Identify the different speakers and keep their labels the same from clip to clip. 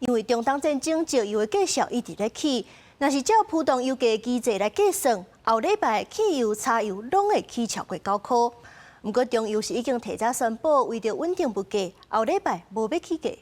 Speaker 1: 因為中東戰爭石油的價數一直咧起，若是照浮動油價機制來計算，後禮拜汽油、柴油攏會起超過9箍。毋過中油是已經提早宣布，為著穩定物價，後禮拜無欲起價。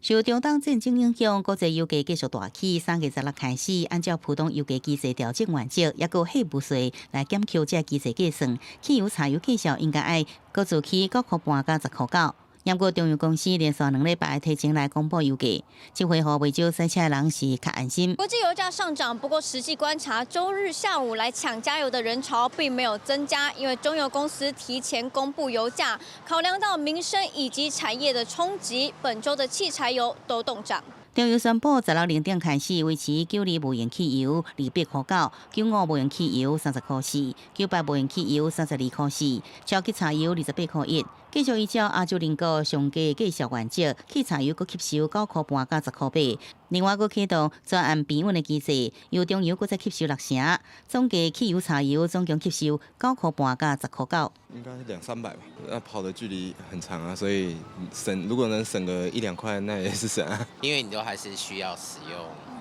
Speaker 2: 受中東戰爭影響，國際油價繼續大起。3月16開始，按照浮動油價機制調整原則，抑閣貨物稅來減扣這機制計算，汽油、柴油價數應該愛閣自起9箍半佮10箍9。毋過中油公司連續2禮拜提前來公布油價，這回予袂少駛車的人是較安心。
Speaker 3: 國際油價上漲，不過實際觀察，週日下午來搶加油的人潮並沒有增加，因為中油公司提前公布油價，考量到民生以及產業的衝擊，本週的汽柴油都凍漲。
Speaker 2: 中油宣布，16零點開始維持92無鉛汽油28箍9，95無鉛汽油30箍4，98無鉛汽油32箍4，超級柴油28箍1。繼續依照亞洲鄰國上低價數原則，汽柴油閣吸收9箍半佮10箍8。另外，閣啟動專案平穩的機制，由中油閣再吸收6成，總計汽油、柴油總共吸收9箍半佮10箍9。
Speaker 4: 應該兩三百吧，那跑的距離很長啊，所以省如果能省個一兩塊，那也是省啊。
Speaker 5: 因為你都還是需要使用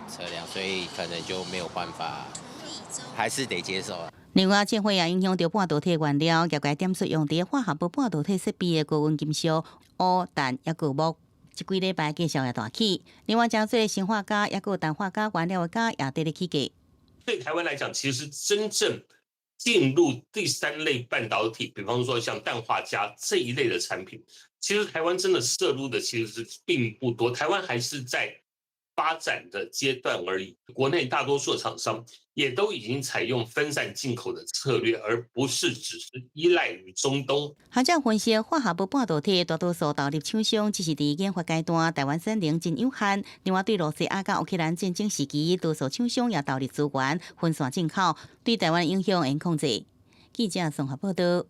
Speaker 5: 車輛，所以可能就沒有辦法，還是得接受。
Speaker 2: 另外，戰火也影響著半導體原料，業界點出用佇化合物半導體設備的高溫金屬鈷、氮抑閣鉬，這幾禮拜價數也大起。另外，誠濟砷化鎵抑閣氮化鎵原料的鎵也佇咧起價。
Speaker 6: 對台灣來講，其實真正進入第三類半導體，比方說像氮化鎵這一類的產品，其實台灣真的涉入的其實是並不多。台灣還是在發展的階段而已。國內大多數廠商也都已經採用分散進口的策略，而不是只是依賴於中東。
Speaker 2: 學者分析，化合物半導體大多數投入廠商只是佇研發階段，台灣產能真有限。另外，對羅西亞佮烏克蘭戰爭時期，多數廠商也投入資源分散進口，對台灣影響會控制。記者綜合報道。